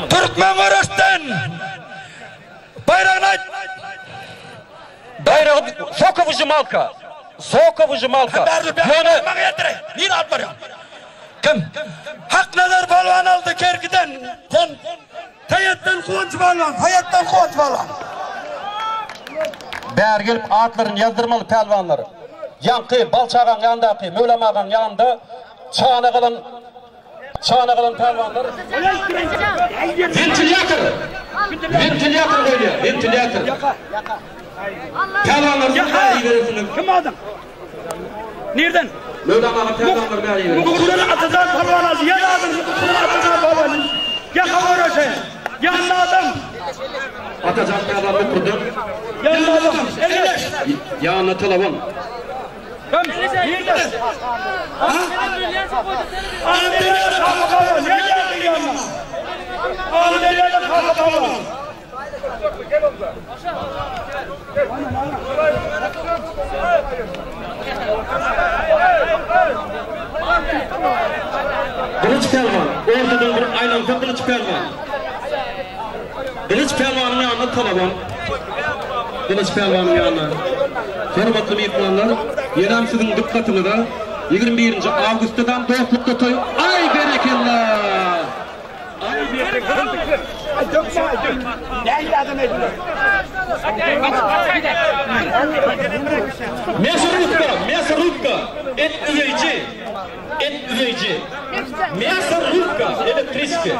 Türkmen göreşden baýragyny aýt. Baýragy sokowyžymalka. Sokowyžymalka. Ýöne nirä alyp barýaň? Kim? Haknazar palwan aldy Kerkiden. Sen Saýatdan Guwanç palwan, Saýatdan Guwanç palwan. Bäri gelip atlaryny ýazdyrmaly pälwanlar. Ýaňky Balçagaň ýanyndaky Möwlam agaň ýanynda çanak alan çanak alan pälwanlar. Wentilýator! Wentilýator goýulýar, wentilýator. Pälwanlary bäri iberersiňiz. Kim adyň? Nirden? Möwlam aga pälwanlary bäri iberer. Mukurdan Atajan palwan aldy. Ýaz adyňy Mukurdan Atajan palwan. Ýaka göreşe. Ýanynda adam. Atajan pälwan Mukurdan. Ýanynda adam. Elleş. Ýanynda talaban. Kim? Nirden? Ha? Anderýada Kaka palwan. Ýaz ýanyna. Anderýada Kaka palwan. Gylyç pälwan, ortadan bir aýlansa Gylyç pälwan. Gylyç pälwanyň ýanyna talaban. Gylyç pälwanyň ýanyna. Hormatly myhmanlar, ýenäm siziň dykgatyňyza 21-nji awgustda dostlukda toý. Aý berekella! Мясорубка, мясорубка, et üzeýji, et üzeýji. Мясорубка, elektriçki.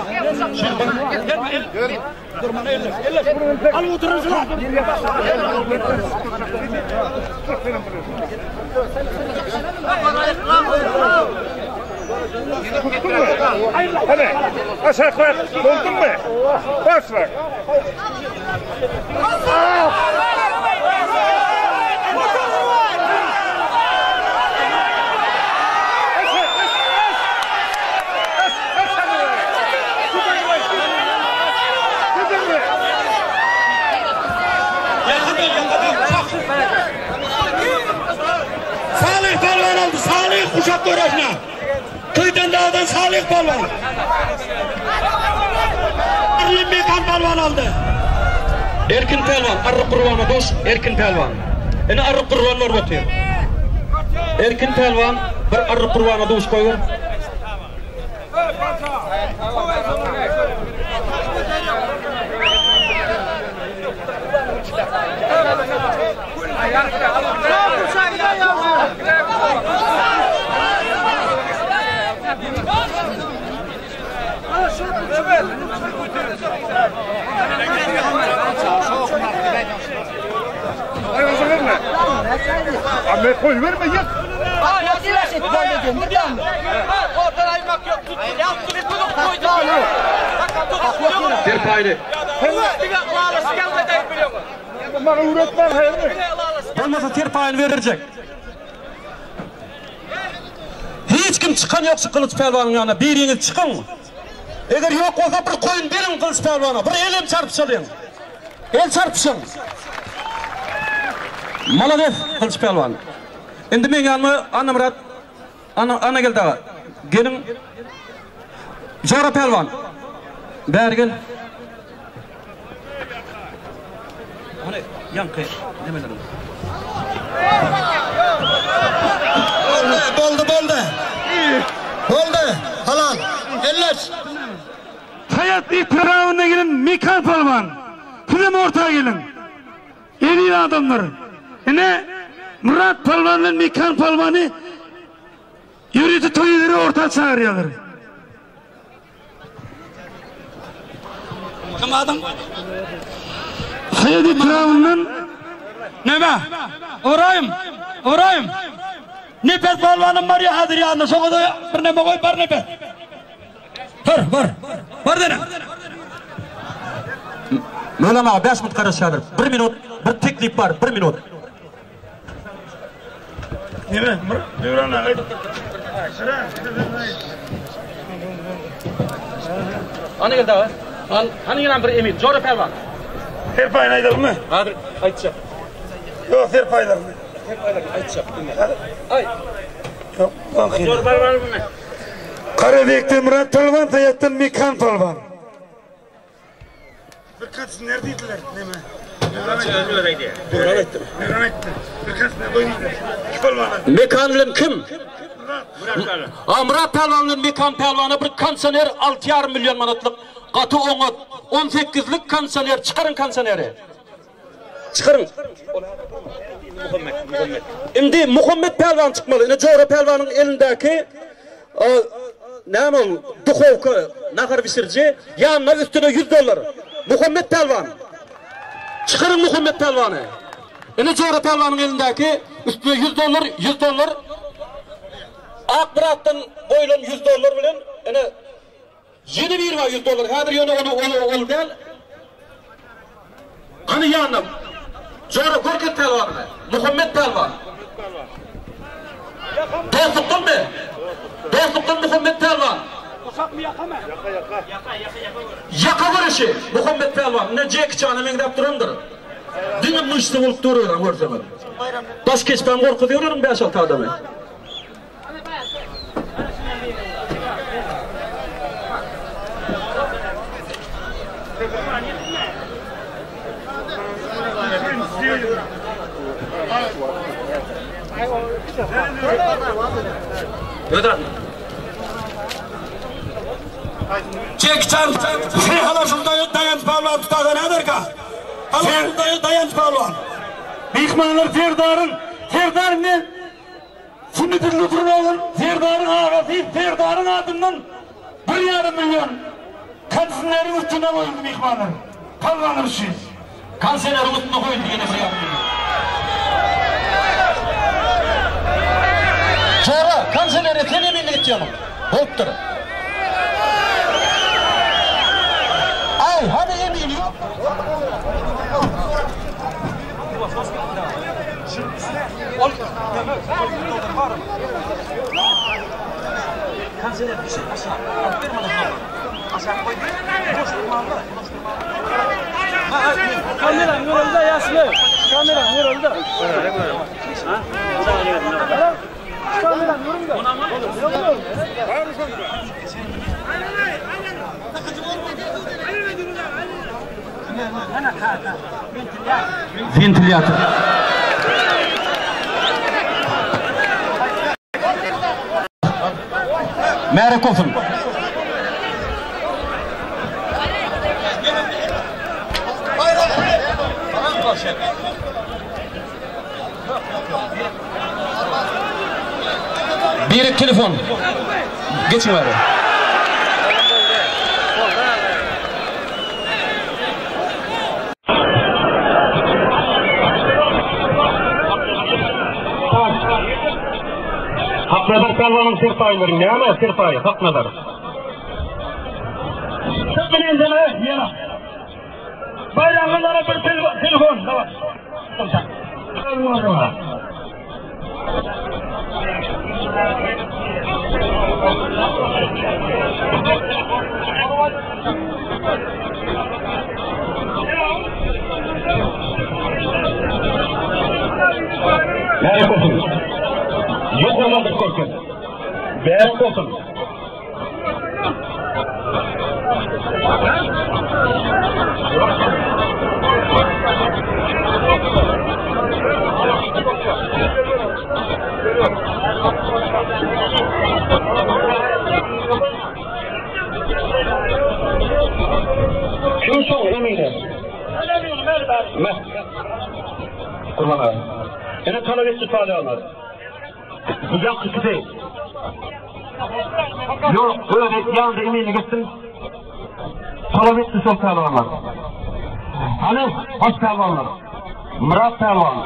Hadi aşağı bak, buldun mu? Bas bak. Salih palwan aldy, Salih guşak göreşine. Köyden dağdan Salih palwan. Arlin Mekan palwan aldy. Erkin pälwan, Arryk Gurbana doş, Erkin pälwan. Ine Arryk Gurban bolup otyr. Erkin pälwan bir Arryk Gurbana duş goýber. Ahmet koy verme yık. Serpaýly. Bana üretme hayır mı? Bolmasa serpaýyny berjek. Hiç kim çykan ýok şu Gylyç pälwanyň ýanyna. Biriňiz çykyň. Eger ýok bolsa bir goýun beriň Gylyç pälwana. Bir elem çarpyşalyň. El çarpyşyň. Malades Gylyç pälwan. Indi meň ýanyma Annamyrat Anna Annageldi aga. Geliň. Jora pälwan. Bäri gel. Hany ýaňky nemeleriň. Boldy, boldy, boldy. Boldy, halal. Elleş. Saýat etrabyndan gelen Mekan palwan. Sizem orta geliň. Eziz adamlar. Ine Myrat palwan bilen Mekan palwany ýörite toý üzre orta çagyrýarlar. Kim adyň? Saýat etrabyndan Neme? Ybraýym, Ybraýym. Nepes palwanym bar ýa häzir ýanynda. Şoňa da bir neme goý, bar Nepes. Bar, bar. Bar dene. Möwlam aga 5 minut garaşýarlar. 1 minut, bir teklip bar, 1 minut. Neme? Döwran aga. Hany geldi aga? Hany, hany ýene bir emin, Jora pälwan. Serpaýyny aýdalymy? Häzir aýtjak. Ýok, serpaýlaryny. Serpaýlaryny aýtjak. Aý. Ýok, Jora pälwan. Garabekden Myrat Pälwan, Saýatdan Mekan Pälwan. Bir kondisioner diýdiler, neme? Döwran aýtdy. Döwran aýtdy. Bir kondisioner goý diýdiler. Iki pälwana. Mekan bilen kim? A Myrat Pälwan bilen Mekan Pälwana bir kondisioner 6,5 million manatlyk gaty oňat 18-lik kondisioner çykaryň kondisioneri. Çykaryň. Indi Muhammet Pälwan çykmaly. Ine Jora Pälwanyň elindäki näme ol duhowka nahar bişiriji ýanyna üstüne 100 dollar. Muhammet Pälwan. Çykaryň Muhammet Pälwany. Ine Jora Pälwanyň elindäki üstüne 100 dollar, 100 dollar. Ak Myratdan goýlan 100 dollar bilen ine Ýene biri bar 100 dollar häzir ýöne ony ol ol däl. Hany ýanyna. Jora görkez pälwanyňy. Muhammet pälwan. Dostlukdanmy? Dostlukdan Muhammet pälwan. Ýaka göreşi Muhammet pälwan. Ine Jeki Çana meňzäp durandyr. Diňe myşsa bolup dur özem görseňiz. Daş keşbem gorkuzýar onuň 5-6 adamy. Jeki Çan Hala şunda daýanç palwan tutasa näderka? Hala şunda daýanç palwan. Myhmanlar Serdaryň Serdar men Şuny dilde durmagyň Serdaryň agasy Serdaryň adyndan bir ýarym million konsineriň üstüne goýuldy myhmanlar. Palwanlar üçin. Konsineriň üstüne goýuldy ýene bir ýarym million. Jora, konsinere sen eminlik etýäňmi? Bolupdyr. Aý, hany emin ýok. Wentilýator. Märek bolsun. Birek telefon. Geçiň bäri. Haknazar pälwanyň serpaýlary näme serpaýy Haknazar? Baýramlara bir telefon. Bärik bolsun. Ýokarlandyr görkez. Bärik bolsun. Kim şol emine? Meh. Kurban aga. Ene talap etdi palyanlar. Bu ýakky kisi. Ýok, özi ýanynda eminlik etsin. Talap etdi şol pälwanlar. Hany, baş pälwanlar. Myrat pälwan.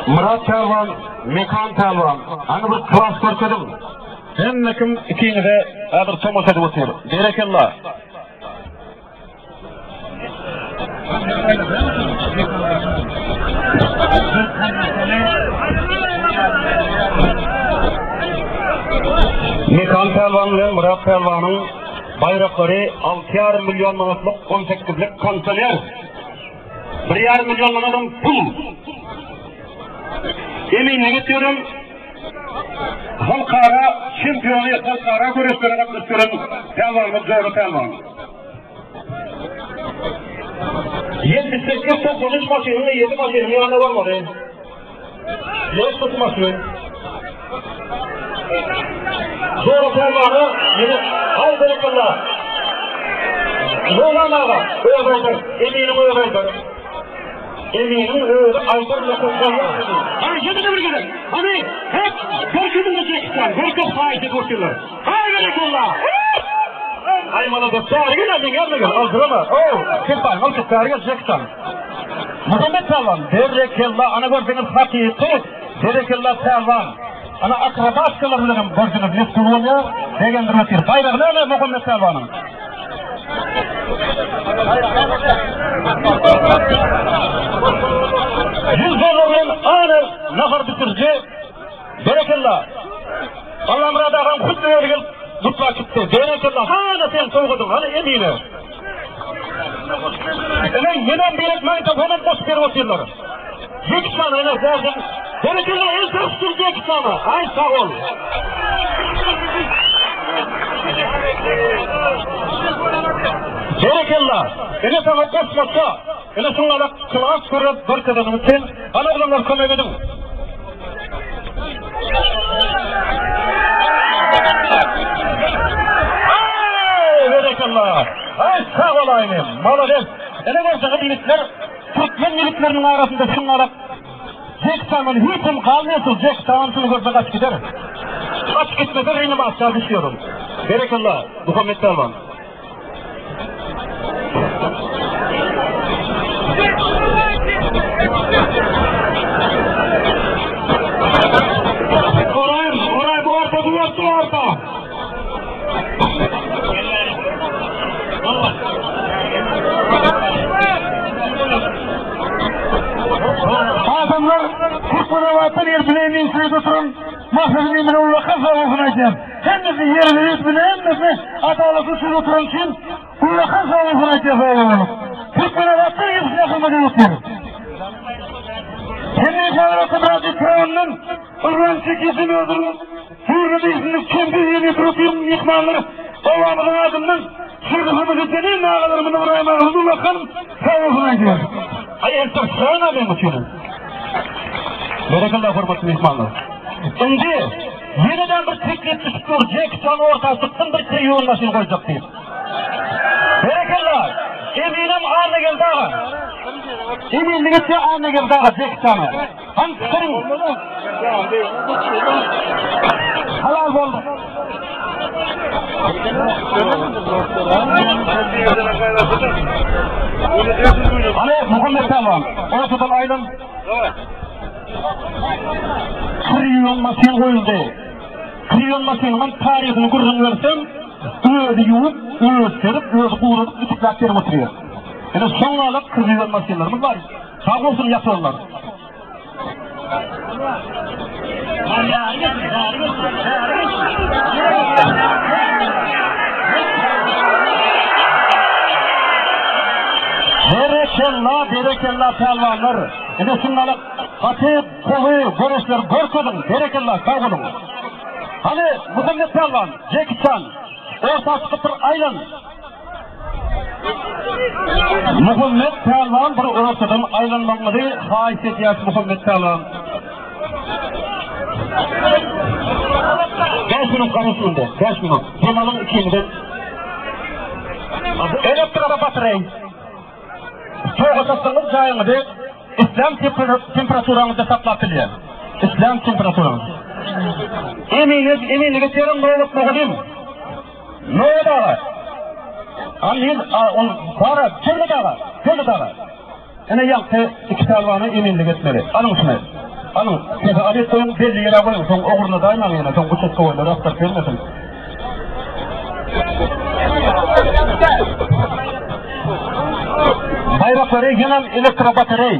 Myrat pälwan, Mekan pälwan. Hany bir klas görkeziň. Hemme kim ikiňize häzir tomaşa edip otyr. Berekella. Mekan pälwan bilen Myrat pälwanyň baýraklary 6,5 million manatlyk 18-lik kontener. 1,5 million manadam pul. Eminlik etýärin. Halkara çempiony, halkara göreşlere gatnaşyp ýören pälwanymyz Jora pälwan. 78 93 maşynyň eýesi maşynyň ýanyna barmaly. Lexus maşyn. Jora pälwana ýene aý berekella. Nurlan aga, öz aýdar, Eminiň özi aýdar. Eminiň özi aýdar Hany ýene bir gezek. Hany, hep görkezin Jekistan, görkez haýyş edip otyrlar. Haý berekella. Aý malades, bäri gel, meň ýanyma gel, aldyrama. Ow, telpagyňy al, bäri gel Jekistan. Muhammet pälwan, berekella, ana görseňiz hakyky berekella pälwan. Ana akrobatikalar bilen hem görseňiz meşgul bolýar, begendirip otyr. Baýragy näme Muhammet pälwanyň? 100 dollar bilen ana nahar bitiriji. Berekella. Allamyrat agaň hut özi gelip gutlap gitdi. Berekella, hana sen sowgadyň, hany emine. Ine ýenem bir magnitofonam goşup berip otyrlar. Jeki Çana ine bärden. Berekella el çarpyşdyr Jeki Çana. Aý sag bol. Berekella. Ine saňa goşmaça. Ine şuňa klas görüp görkezeniň üçin. Hany oglanlar kömek ediň. Aý berekella. Aý sag bol Aýnym. Malades. Ine görseňiz ýigitler türkmen ýigitleriniň arasynda şuňalak Jek Çandan hiç kim galmaýar Jek Çan şuny görse gaçyp gider. Gaçyp gitmese ringem aşağı düşüyorum. Berekella Muhammet Pälwan. Oray, oray bu orta, bu orta, orta. Adamlar Türkmenabatdan gelip emin oturan Maksady emine ullakan sag bolsun aýdýan. Hemmesi ýerine ýetmeli, hemmesi adalatly sud oturan üçin ullakan sag bolsun aýdýan sag boluň. Türkmenabatdan gelip ýakynda otyr. Hemme Myrat etrabyndan Yrlan çekişin özüniň Hürri diýsinlik kemsiz ýerine ýetirip otyr myhmanlar obamyzyň adyndan şeýle hormat edýän hemme agalarymyza Ybraýym agamyza ullakan sag bolsun aýdýan. Aý eltip şana meň üçin. Berekella hormatly myhmanlar. Indi ýeneden bir teklip düşüp dur, Jeki Çan orta çyksyn bir triýon maşyn goýjak diýip. Berekella. Eminem Annageldi aga. Eminlik etýär Annageldi aga Jeki Çana. Hany çykaryň. Halal boldy. Hany Muhammet Pälwan, ortadan aýlan. Krion maşyn goýuldy. Krion maşynyň taryhyny gürrüň bersem, özi ýuwup, özi serip, özi guradyp, ütükläp berip oturýar. Ine şoň ýaly krion maşynlarymyz bar. Sag bolsun ýapanlar. Berekella, berekella pälwanlar. Ine şundalyk gaty gowy göreşler görkeziň. Berekella, sag boluň. Hany Muhammet pälwan, Jeki Çan, orta çykyp bir aýlan. Muhammet pälwan bir ortadan aýlanmagyňyzy haýyş edýäs Muhammet pälwan. 5 minut garaşyň indi. 5 minut. Dem alyň ikiňizem. Elektrada batareý. Soga çatsaňyz jaýyňyzy islän temperaturaňyzda saklap bilýär. Islän temperaturaňyz. Emine, emine geçerin nobat mugallym. Nobat aga. An ýyl ol bara Jemmet aga, Jemmet aga. Ene ýaňky iki pälwana eminlik etmeli. Alyň şuny. Alyň. Sesi alyp goýuň, belli ýere goýuň. Soň ogurladaýmaň ýene, soň uçastkowoýlar aktaryp gelmesin. Baýraklary ýenem elektrobatareý.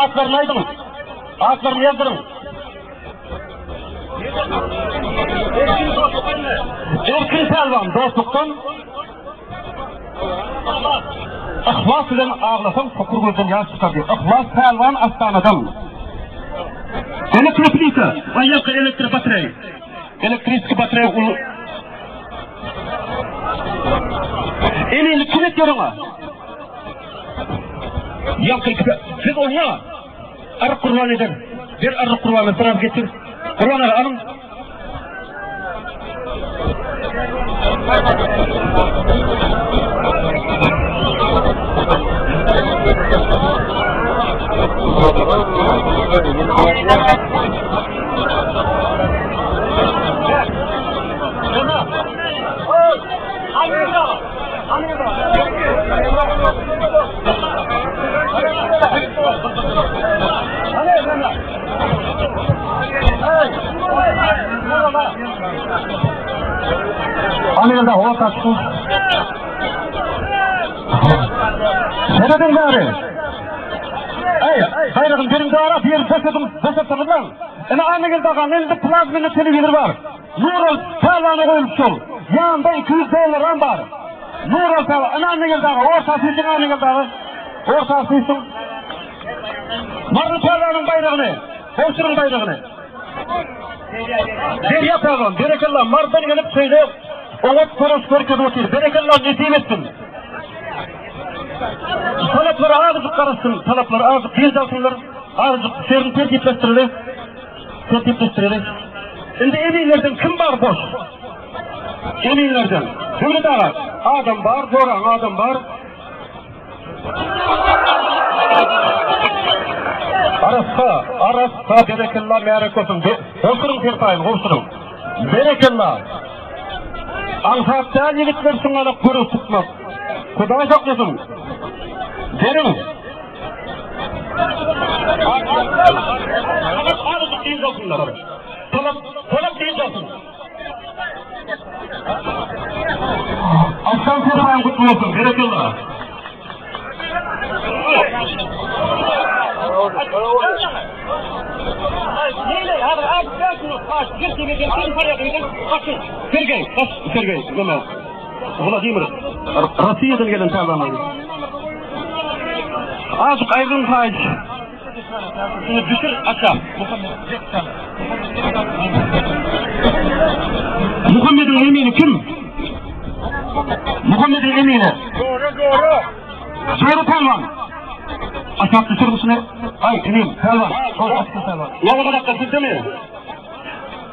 Atlaryny aýdyň. Atlaryny ýazdyryň. Erkin pälwan dostlukdan Yhlas bilen aglasaň sokur gözden ýaş çykar diýip. Yhlas pälwan Astanadan. Elektroplita, aýakly elektrobatareý. Elektriski batareý ul Elini kim etýär oňa? Ýaňky siz oňa Arryk gurban eder. Ber arryk gurbany biraz getir. Gurban aga alyň. Angelda howa taşsyn. Serediň bäri. Eý, baýragyny beriň dara, bir ýeri boşadyň, boşatsaňyzlaň. Ine Angelda agaň elinde plazmenli telewizor bar. Nural pälwana goýulyp şol. Ýanynda 200 dollaram bar. Nural pälwan, ine Angelda aga, orta süýşüň Angelda aga. Orta süýşüň. Maryly pälwanyň baýragyny, gowşuryň baýragyny. Derýa pälwan, berekella, Marydan gelip şeýle oňat göreş görkezip otyr. Berekella, nesip etsin. Talaplar azajyk garaşsyn, talaplar azajyk dynç alsynlar, azajyk serini tertipleşdireli. Tertipleşdireli. Indi eminlerden kim bar boş? Eminlerden. Döwlet aga, adam bar, joraň adam bar. Arassa, arassa, berekella, märek bolsun. Gowşuryň serpaýyny, gowşuryň. Berekella. Aňsat däl ýigitler şuňalak göreş tutmak. Hudaý saklasyn. Beriň. Talap azajyk dynç alsynlar. Talap, talap dynç alsyn. Aslan serpaýyň gutly bolsun. Berekella. Sergeý, Sergeý, neme? Wladimir, Rossiýadan gelen pälwanlar. Azajyk aýrylyň haýyş. Şunu düşür aşak. Muhammediň emini kim? Muhammediň emini. Doğru doğru. Doğru pälwan. Aşak düşür şunu. Ay inim pälwan. Ýa bir dakika sizdemi?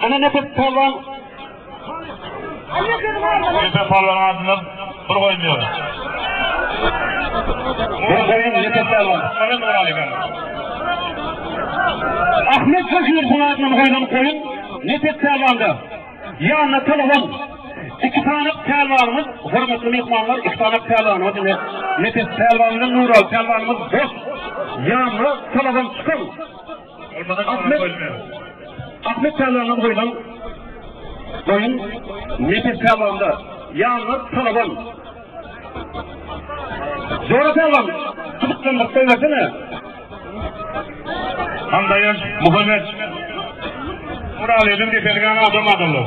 Ana Nepes pälwan. Nepes pälwanyň adyndan bir goýulýar. Bir goýun Nepes pälwan. Ahmet Fakir adyndan goýlan goýun Nepes pälwanda. Ýanyna talaban iki sany pälwanymyz, hormatly myhmanlar, iki sany pälwanymyz ine Nepes pälwan bilen Nuraly pälwanymyz boş. Ýanyna talaban çykan. Ahmet Ahmet pälwandan goýlan goýun Nepes pälwanda. Ýanyna talaban. Jora pälwan, gyzyklandyryp goýbersene. Hamdaýan Muhammet Muralynyň depesinden adam adamlar.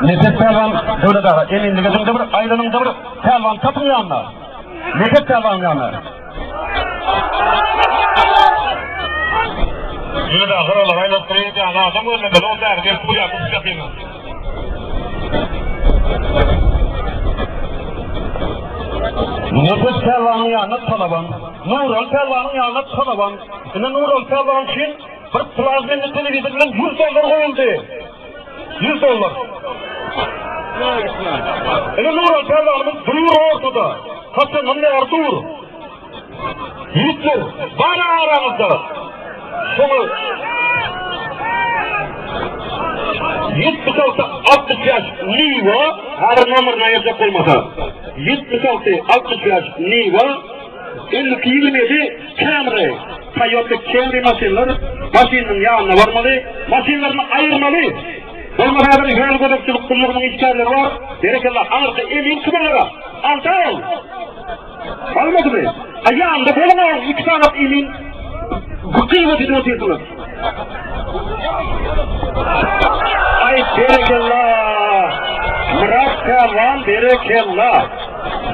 Nepes pälwan Döwlet aga, eminlige diňde bir aýlanyňda bir pälwan tapyň ýanyna. Nepes pälwanyň ýanyna. Ýöne ahyr olar aýlanyp durýan adam görmemeli, ol bäri gelip bu ýerde düşýär. Nepes pälwanyň ýanyna talaban, Nuraly pälwanyň ýanyna talaban. Ine Nuraly pälwan üçin bir plazmenli telewizor bilen 100 dollar goýuldy. 100 dollar. Ine Nuraly pälwanymyz dur ortada. Haçandan bäri dur. Ýigitler, bar araňyzda. Şoňa 76 65 Niwa, häzir nomerini aýyrjak bolmasa. 76 65 Niwa 52 27 Camry. Toyota Camry maşynlar maşynyň ýanyna barmaly, maşynlaryny aýyrmaly. Bolmasa häzir ýol gözegçilik gullugynyň işgärleri bar. Berekella, aňyrky emin kim olara? Alda ol. Almadymy? A ýanynda boluň, iki sagat emin gykybat edip otyrsyňyz. Aý berekella! Myrat pälwan berekella!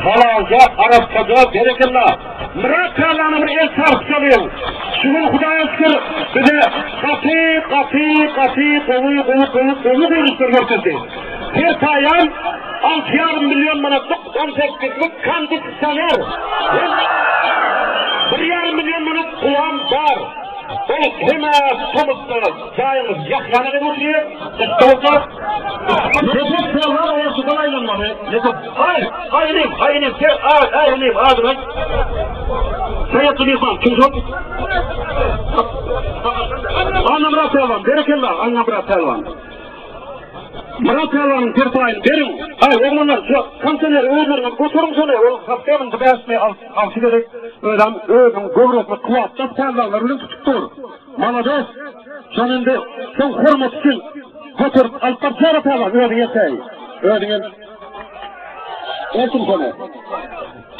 Halalja, arassaja berekella! Myrat pälwana bir el çarpyşalyň. Şu gün Hudaýa şükür bize gaty, gaty, gaty gowy, gowy, gowy, gowy görnüşler görkezdi. Serpaýam 6,5 million manatlyk 18-lik kondisioner. 1,5 million manat guwan bar. Ol hem-ä tomusda jaýyňyz ýakýana gelip oturýar, gyşda bolsa Nepes pälwan ortadan aýlanmaly. Nepes, aý, aý inim, aý inim, ser, aý, aý inim, adyny aýt. Saýatly myhman, kim şol? Annamyrat pälwan, berekella, Annamyrat pälwan. Myrat pälwanyň serpaýyny beriň. Aý, oglanlar, şu konteneri özleriňiz göteriň şony, ol hasabynda bäşmi, alty gezek özem özüniň göwresini kuwwatdaş pälwanlar bilen tutup dur. Malades! Şony indi şoň hormaty üçin göterip alyp bar çäre pälwan, özüň eltäý. Özüň el. Eltin şony.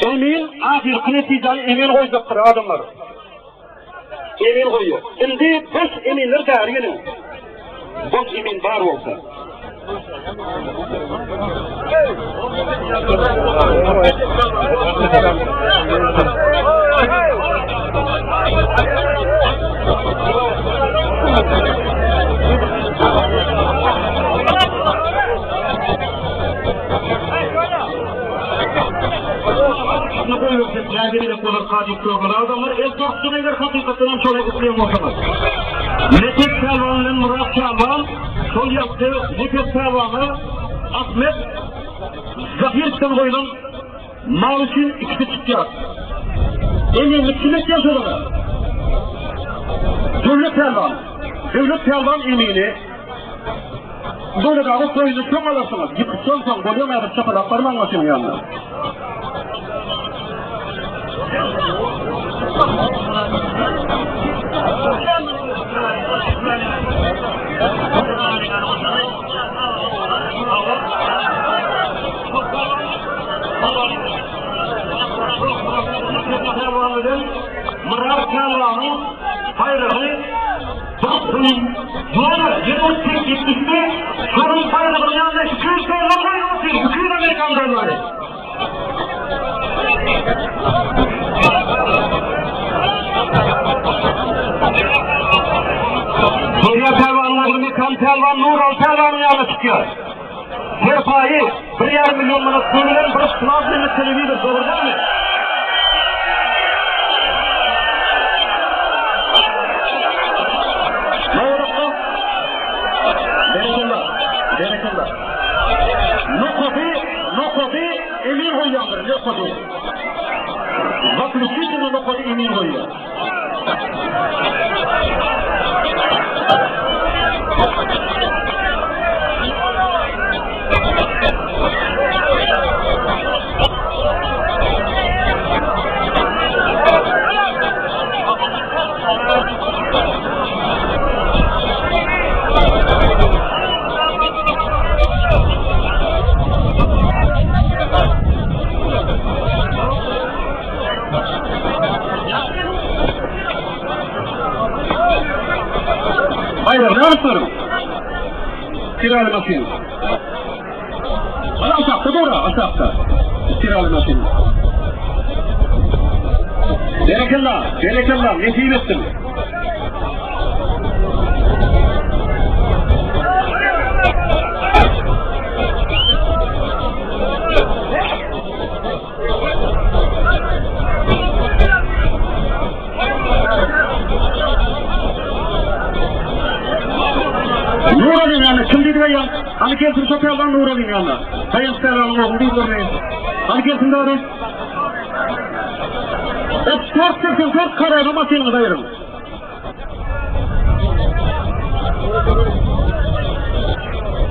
Emin ahyrky netijäni emin goýjakdyr adamlar. Emin goýýar. Indi boş eminler bäri geliň. Boş emin bar bolsa. Adamlar el çarpsyn eger hakykatdan hem şolar isleýän bolsaňyz. Nepes pälwan bilen Myrat pälwan şol ýakdy Nepes pälwana Ahmet Zahirden goýlan mal üçin ikisi çykýar. Eminlik kim etýär şolara? Döwlet pälwan. Döwlet pälwan emini. Döwlet aga toýuny soň alarsyňyz. Ýykykdan soň bolýar häzir çapalap barmaň maşynyň ýanyna. Myrat pälwanyň baýragy Ýöne ýene teklip düşdi, şonuň baýragynyň ýanyna 200 dollar goýup otyr, 200 amerikan dollary. Derýa pälwanyň ogly Mekan pälwan Nural pälwanyň ýanyna çykýar. Serpaýy 1,5 million manat pul bilen bir plazmenli telewizor dogry dälmi? Berekella. Berekella. Nokady, nokady emin goýýandyr, nokady. Zaklýuçitelnyý nokady emin goýýar. Baýragyny alyp baryň. Kiraly maşyn. Ana aşakda dur, aşakda. Kiraly maşyn. Berekella, berekella, nesip etsin. Nuralyň ýanyna kim diýdi gaýam? Hany gelsin şo pälwan Nuralyň ýanyna. Daýanç pälwanyň ogly diýdilermi? Hany gelsin bäri. 34 84 karara maşynyňyzy aýyryň.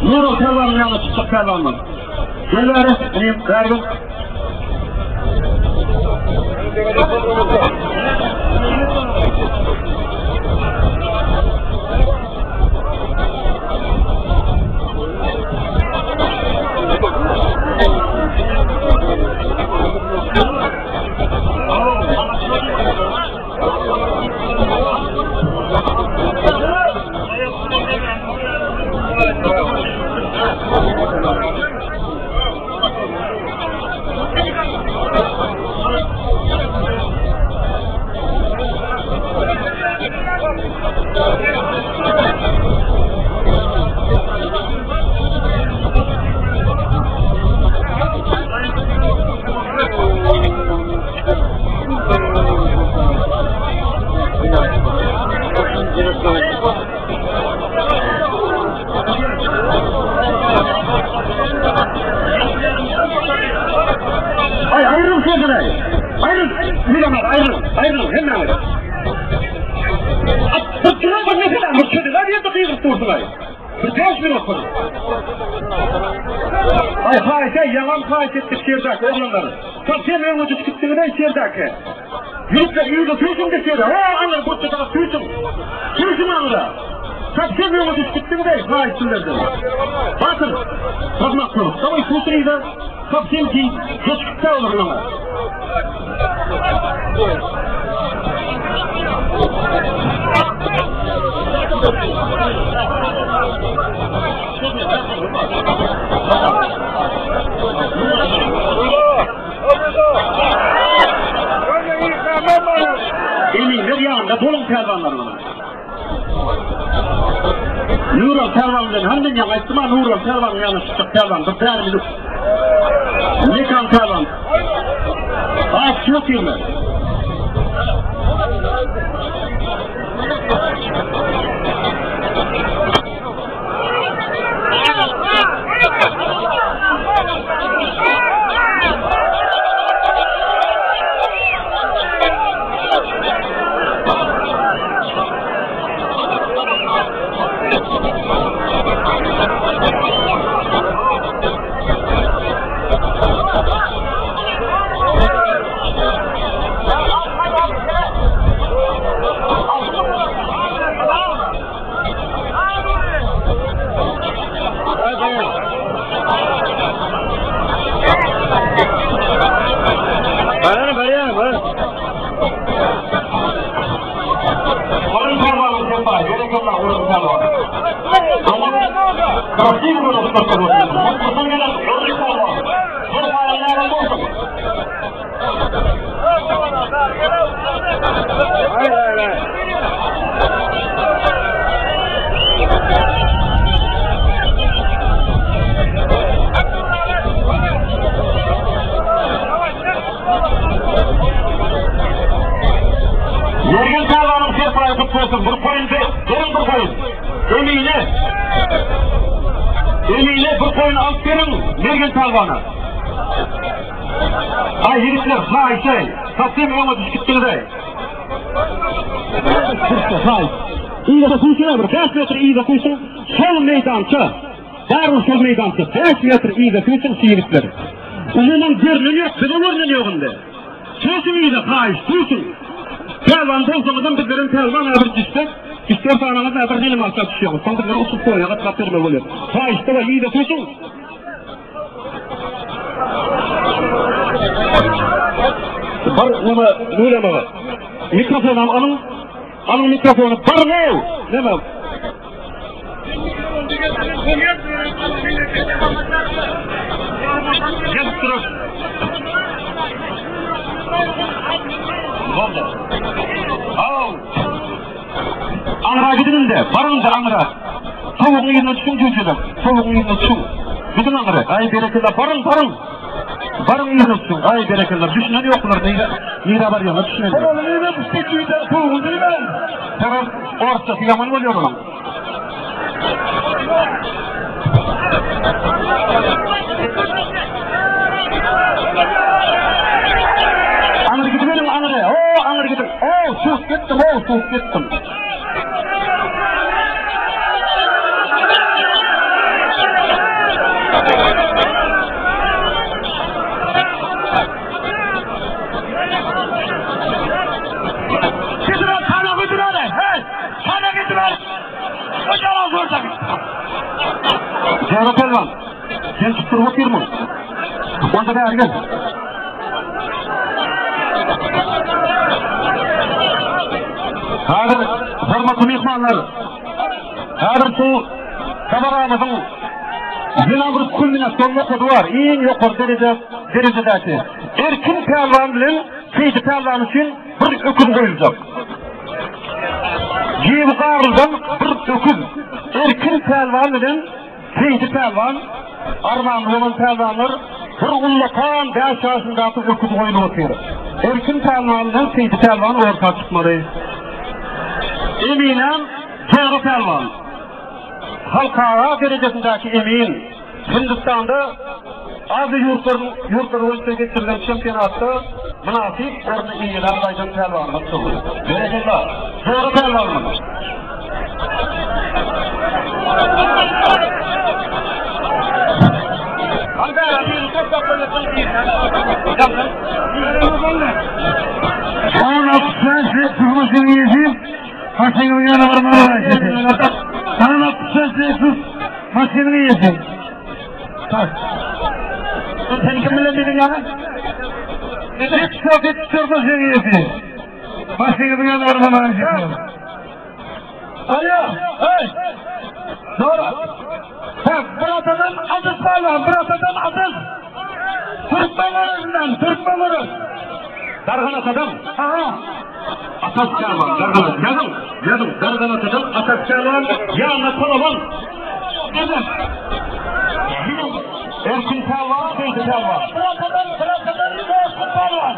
Nuraly pälwanyň ýanyna çykjak pälwanlar. Gel bäri, inim, bäri gel. Aýryl-aý! Aýryl! Nurem aga, aýrylyň! Aýrylyň, hemmäňiz! At, bir duran bir meselä, bir çözüler ýerde gygyryp dursuň-aý! Bir bäş minut bir. Aý, haýyş-aý, ýaňam haýyş etdik şerdäki oglanlar. Sowsem öňe düşüp gitdiňiz-aý şerdäki. Ýigitler, yza süýşüň-de şere. Ho, aňyr burça tarap süýşüň. Süýşüň aňyra. Sowsem öňe düşüp gitdiňiz-aý, haýyş sizlerden. Batyr, gyzmak bolup, daway süýşüň yza. Sowsem keýp, geçip gitse olar maňa. Eminler ýanynda boluň pälwanlaryňyzyň. Nural pälwan bilen hany men ýaňy aýtdym-a Nural pälwanyň ýanyna çykjak pälwan bir bärimizi Mekan pälwan. Aýt şu otyrlar. Mergen pälwanyň serpaýy gutly bolsun, bir goýun beriň bir goýun. Emine. Emine bir goýun alyp beriň Mergen pälwana. Aý ýigitler, haýyş-aý, sowsem öňe düşüp gitdiňiz-aý. Haý. Yza süýşüň bir 5 metr yza süýşüň, şol meýdança. Barybir şol meýdança 5 metr yza süýşüň şu ýigitler. Umuman görnen ýok, bize görnen ýok indi. Süýşüň yza, haýyş, süýşüň. Pälwan bolsaňyzam bizlerem pälwan bir düşsek, üç-dört sanaňyz bir dilim alsa düşýäňiz. Soň bizler uçup toýa gatlap bermeli bolýar. Haýyş, daway yza süýşüň. Bar neme Nurem aga. Mikrofon al alyň. Alyň mikrofony. Bar ne? Neme? Gelip durur. Boldy. Aw. Aňra gidiň-de, baryň-da aňra. Towugyň yzyna düşüň jüýjeler, towugyň yzyna düşüň. Gidiň aňra. Aý, berekella, baryň, baryň. Baryň yzyna düşüň. Aý, berekella, düşünen ýok bular, nirä, nirä barýanlar düşünen ýok. Towugyň yzyna düşse jüýje, towugyň yzyna. Horoz orsçasy ýaman bolýar onuň. Aňry gidiberiň, aňry. O, aňry gidiň. O, suwuk gitdim, o, suwuk gitdim. Gidin, sana gidin, hey! Sana gidin! Jora pälwan, sen tutduryp otyrmyň? Onda bäri gel. Häzir hormatly myhmanlar, häzir şu dabaramyzyň ýene bir kulminasion nokady bar, iň ýokary dereje derejedäki Erkin pälwan bilen Seýdi pälwan üçin bir öküz goýuljak. Giw garlydan bir öküz. Erkin pälwan bilen Seýdi pälwan, armanly bolan pälwanlar bir ullakan bäş ýaşyndaky öküz goýlup otyr. Erkin pälwan bilen Seýdi pälwan orta çykmaly. Eminem Jora pälwan. Halkara derejesindäki emin. Hindistanda. Aziýa ýurtlarynyň ýurtlary boýunça geçirilen çempionatda mynasyp orny eýeläp gaýdan pälwanymyzdyr. Berekella, Jora pälwanymyz! On 65 Lexus maşynyň eýesi maşynyň ýanyna barmaly. 65 Lexus maşynyň eýesi. Tak. Sen kim bilen diýdiň ýaňy? 74 maşynyň eýesi. Maşynyň ýanyna barmaly. Alo, hey! Doğru. Ha, bir atadan adyz pälwan, bir atadan adyz. Türkmen arasyndan, Türkmen arası. Dargan atadan. Aha. Atas pälwan, dargan Ýazyň, ýazyň, dargan atadan Atas pälwan, ýanyna palawan. Erkin pälwan, Seýdi pälwan. Bir atadan, bir atadan Dostum pälwan.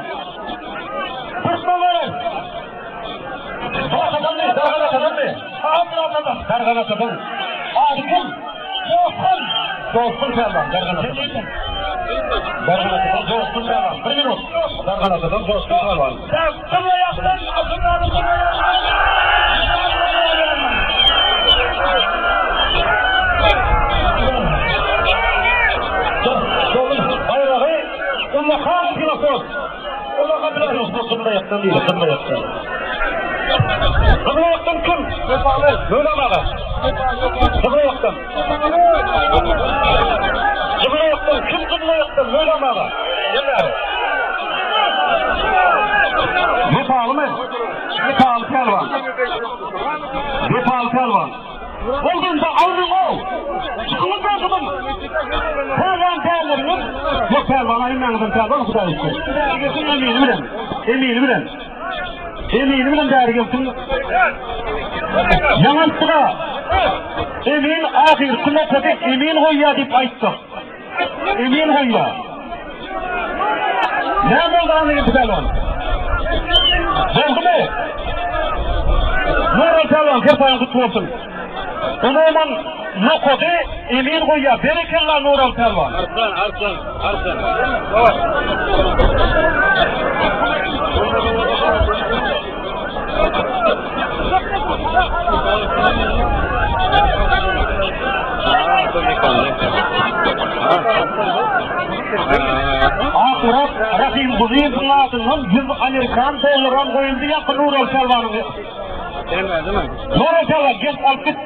Türkmen arası. Bir atadanmy, dargan atadanmy? Aha, bir atadan. Dargan atadan. Ady kim? Dostum. Dostum pälwan, dargan atadan. Dargan atadan Dostum pälwan. Bir minut. Dargan atadan Dostum pälwan. Sen kıbla yaptın, asırlarını kıbla yaptın. Baýragy ullakan filosof. Ullakan filosof kybla ýakdan diýdi, kybla ýakdan. Kybla ýakdan kim? Möwlam aga. Kybla ýakdan. Kybla ýakdan kim kybla ýakdan? Möwlam aga. Gel bäri. Wepalymy? Wepaly pälwan. Wepaly pälwan. Boldy indi aýryň ow. Çykyň garşydan. Pälwan dälleriňiz. Ýok pälwan aýynmaňyzam pälwan Hudaý üçin. Gelsin emini bilen. Emini bilen. Emini bilen bäri gelsin. Ýaňy aýtdyk-a. Emin ahyrky nokady emin goýýar diýip aýtdyk. Emin goýýar. Näme boldy Annageldi pälwan? Boldumy? Nurly pälwan, serpaýyň gutly bolsun. Umuman nokady emin goýýar. Berekella Nuraly pälwan. Arslan, Arslan, Arslan. Akmyrat Rahimgulyýewiň adyndan 100 amerikan dollaram goýuldy ýa Nuraly pälwanyň. Nuraly pälwan gel alyp git.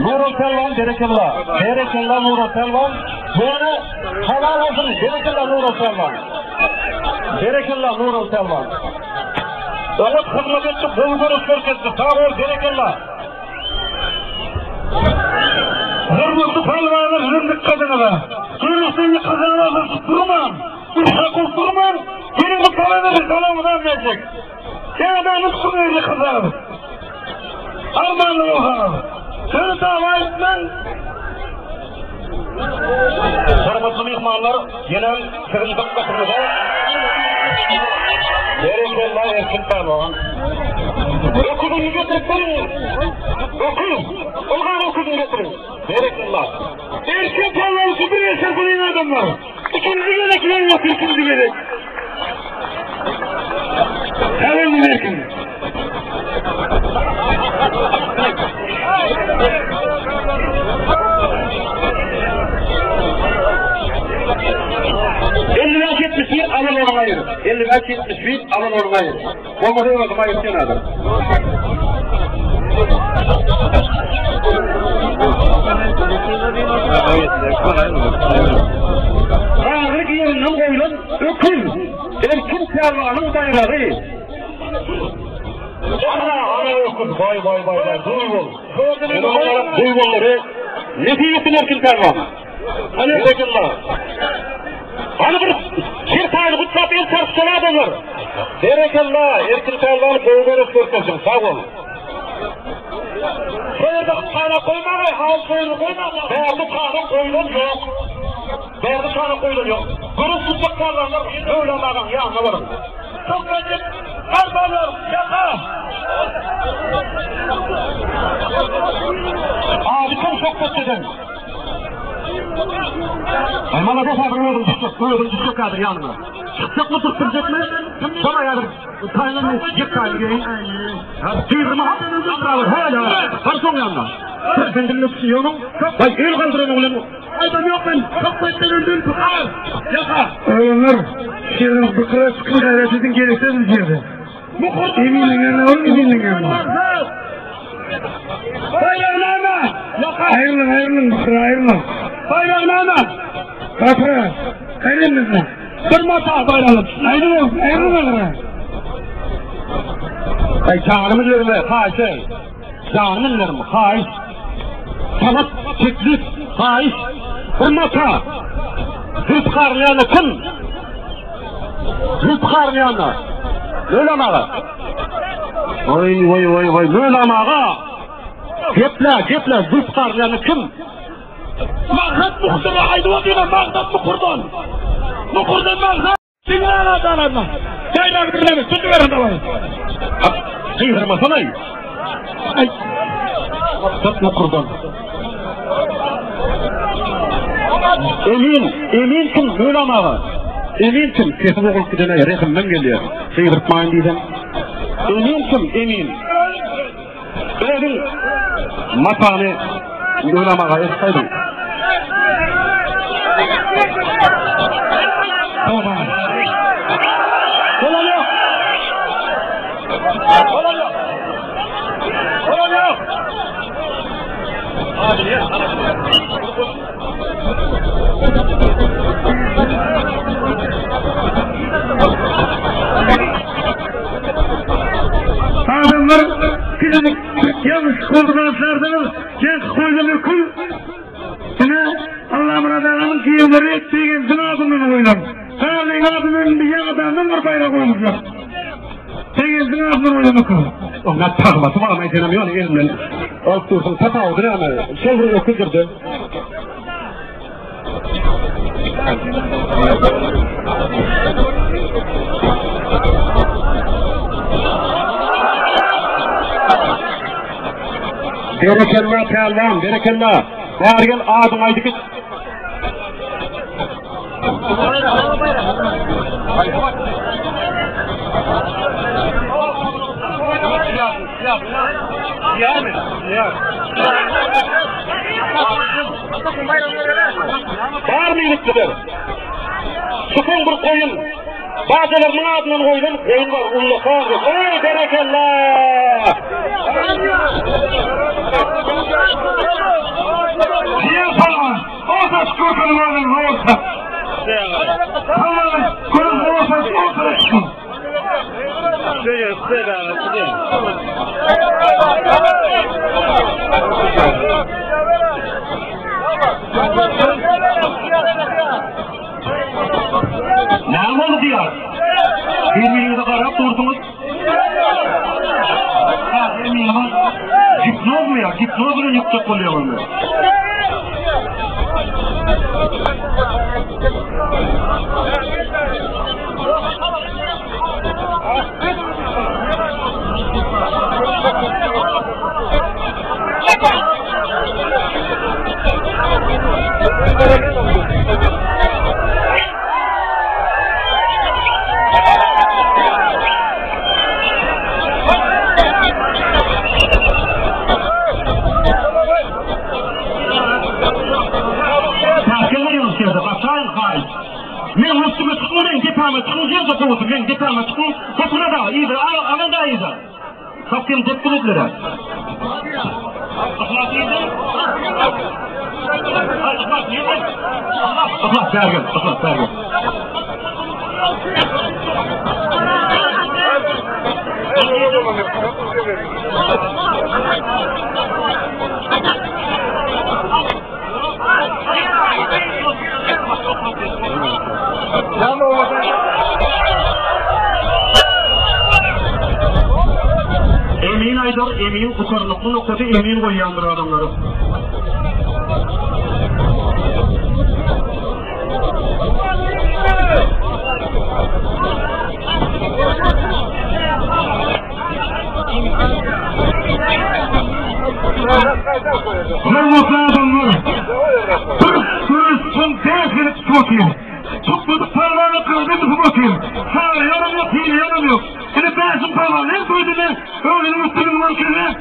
Nuraly pälwan berekella. Berekella Nuraly pälwan. Ýöne halal bolsun berekella Nuraly pälwan. Berekella Nuraly pälwan. Oňat hyzmat etdi, gowy görüş görkezdi. Sag bol berekella. Hormatly pälwanlar siziň dykgatyňyza. Göreşden ýykylsaňyz durmaň. Urşa durmaň. Geliň bu palana salamyny berjek. Ýa-da tutun ýykylsaňyz. Armanly bolsaňyz. Sözi dawa etmäň. Hormatly myhmanlar, ýene siziň dykgatyňyza Berekella Erkin pälwan. Öküzini getirip beriň. Öküz. Ylgan öküzini getiriň. Berekella. Erkin pälwan şu bir eşek adamlar. İkinci gezek yok, ikinci gezek. Hemen Erkin. Elli 71 alın onu ayır. 55 71 alın onu ayır. Bolmasa özüm ayırtýan adam. Häzirki ýerinden goýlan öküz, Erkin pälwanyň baýragy. Ana, ana öküz, baý baý baý baý, duý bol. Duý bollary. Nesip etsin Erkin pälwan. Hany berekella. Hany bir serpaýyny gutlap el çarpyşan adamlar. Berekella, Erkin pälwan gowy görüş görkezdiň, sag bol. Şu ýerde çanak goýmaň, haýyr goýuny goýmaň. Bärde çanak goýulan ýok. Bärde çanak goýulan ýok. Görüş tutjak pälwanlar Möwlam agaň ýanyna baryň. Çok edip, armalar, ýaka. Ady kim söhbet eden? Aý malades häzir özüň düşjek, özüň düşjek häzir ýanyňa. Çykjakmy durup biljekmi? Şoňa häzir taýynlanma ýek taýyn geýin. Gyzyrma hälä bar şoň ýanyna. Sen diline düşünýäňmi? Baý el galdyranyň bilen Aýdam ýok men. Söhbetden öldüm. Al. Ýaka. Oglanlar, şeriň bykyra çykyň gaýrat ediň gerekse biz ýerde. Eminiň ýanyna baryň, eminiň ýanyna. Baýragnama! Ýaka. Aýrylyň, aýrylyň, bykyra aýrylyň. Baýragnama! Batyra, aýrylyň bizden. Bir mata baýragym. Aýrylyň, aýrylyň agyra. Aý janymy berme, haýyş. Janymy berme, haýyş. Talap, teklip, haýyş. Bir mata. Zülpükaryň ýanyna kim? Zülpükaryň ýanyna. Mölam aga. Oý, oý, oý, oý, Mölam aga. Geple, geple, Zülpükaryň ýanyna kim? Maksat Mukurdan aýdyp otyryn, Maksat Mukurdan. Mukurdan Maksat. Diňläň adamlarymyz. Jaýlap bilemis, tutup beriň daway. Gygyrmasana. Aý. Maksat Mukurdan. Emin, Emin kim? Mölam aga. Emin kim? Sesi bogulup gidene rehimden gelýär. Gygyrtmaýyn diýsem. Emin kim? Emin. Özüň matany Mölam aga eltsaýdyň. Bolan ýok. Bolan ýok. Bolan ýok. Adamlar siziň ýalňyş goldurarsyňyz, ýaňky goýlan öküz ine Allamyrat aganyň giýewleri Begenjiň adyndan goýlan. Garlyň adyndan indi ýaňadandan bir baýrak goýmuşlar. Begenjiň adyndan goýlan öküz. Oňa tagmasy bar, men senem ýöne elimden alyp dursun, tapawudy näme? Şol bir öküzdir-de. Berekella pälwan, berekella. Bäri gel adyňy aýdyp git. Barmy ýigitler? Çykyň bir goýun. Bajalarynyň adyndan goýlan goýun bar, ullakan. Eý, berekella! Diýen salman, orta çykyp görkezip orta. Salman, görüp orta, orta çykyp. Näme boldy diýýär? Bir-biriňize garap dursuňyz. Ha, eminiň gipnozmy ýa? Gipnoz bilen ýykjak bolýaňyzmy? Men üstüme çykyň, men depäme çykyň, ýerde gowusy, men depäme çykyň, gopuna da, yza, alan da yza. Sapkem dep bilediler. Yhlas bäri gel, yhlas bäri gel. Emin aýdar, emin gutarnykly nokady emin goýýandyr adamlara. Hormatly adamlar, bir göreş. otyryn. Çagyrýanam ýok, hilleýänem ýok. Ine Bäşim pälwan her toýda-da özüniň üstünligini görkezýär.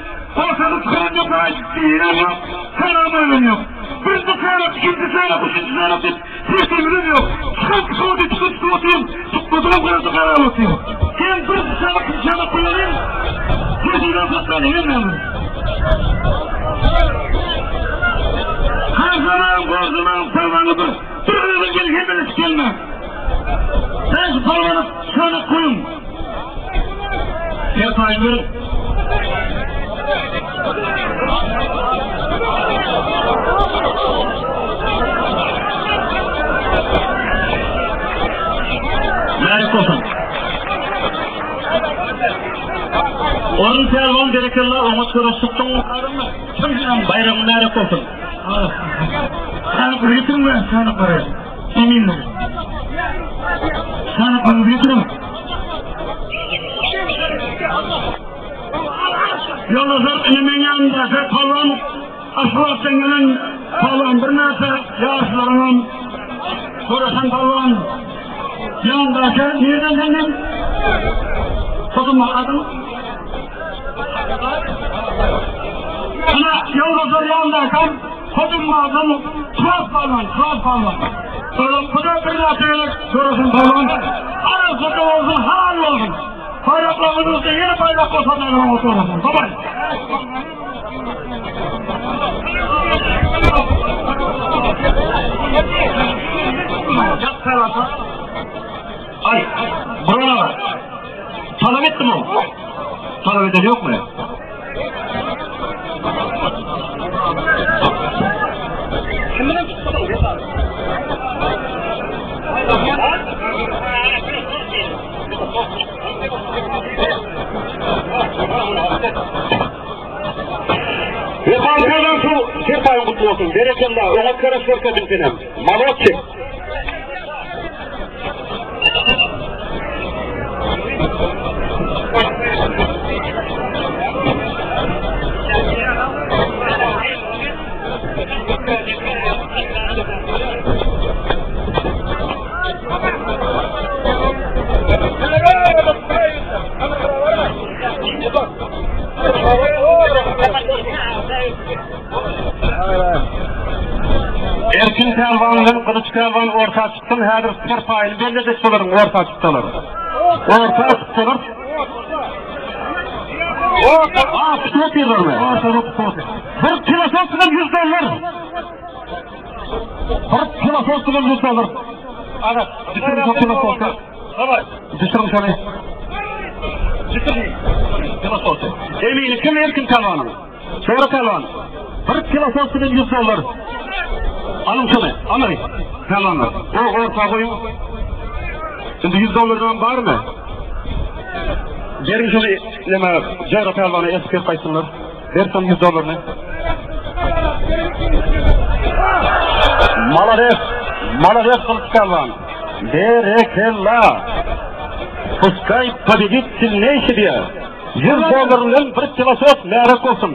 Ortada çykaran ýok, aýdyp diýýän ýok, salam berlen ýok. Birinji çärek, ikinji çärek, üçünji çärek diýip tertibimizem ýok. Çykan çykyp otyr, çykan çykyp otyr, çykmadygam garada garap otyr. Sen birinji çärek, ikinji çärek goýalyň, tertibem saklaýlyň hemmämiz. Harsamaň, gorsamaň, pälwany bir, bir gyzyň gel hemmeler gelme. Sen şu pälwany çanak goýuň. Serpaýyny beriň. Mälik bolsun. Orun pälwan berekella oňat göreş çykdyň. Baýramyň mälik bolsun. Sany bir getiriň we sany bir. Eminler. Sany bir getiriň. Ýoldaşlar ine meň ýanymdaky palwan Aşgabatdan gelen palwan birnäçe ýaşlaryňam göreşen palwan ýanyndaky nirden senden? Sozulma adyň? Ine ýoldaşlar ýanyndaky Hojambazyň Tuwak palwan, Tuwak palwan. Bu da birnäçe gezek göreşen palwan. Arasynda bolsun, halal bolsun. Baýraklaryňyz ýene baýrak bolsa baýragyň oturmasyn. Babay. Ýat tarapa. Aý, buralara. Talap etdim ol. Talap eden ýokmy? Kim bilen Wepaly pälwan şu serpaýyň gutly bolsun. Berekella, oňat göreş görkezdiň senem. Molodçik. Erkin pälwan bilen Gylyç pälwan orta çyksyn, häzir serpaýyny bellejek bolaryň orta çyksalar. Orta çyksalar. Orta, a, tutup otyrlarmy? Bir kilo bilen 100 dollar. Bir kilo sos bilen 100 dollar. Ana, düşürin şo kilo sosy. Düşürin şony. Düşürin kilo sosy. Emini kim Erkin pälwanyň? Çora pälwan. Bir kilo sos bilen 100 dollar. Alyň şony, alyň. Pälwanlar. O orta goýuň. Şimdi 100 dollardan barmy? Beriň şony neme Jora pälwana esip berip gaýtsynlar. Ber şoň 100 dollaryny. Malades, malades Gylyç pälwan. Berekella. Pускай победит сильнейший diýýär. 100 dollar bilen bir kilo sos märet bolsun.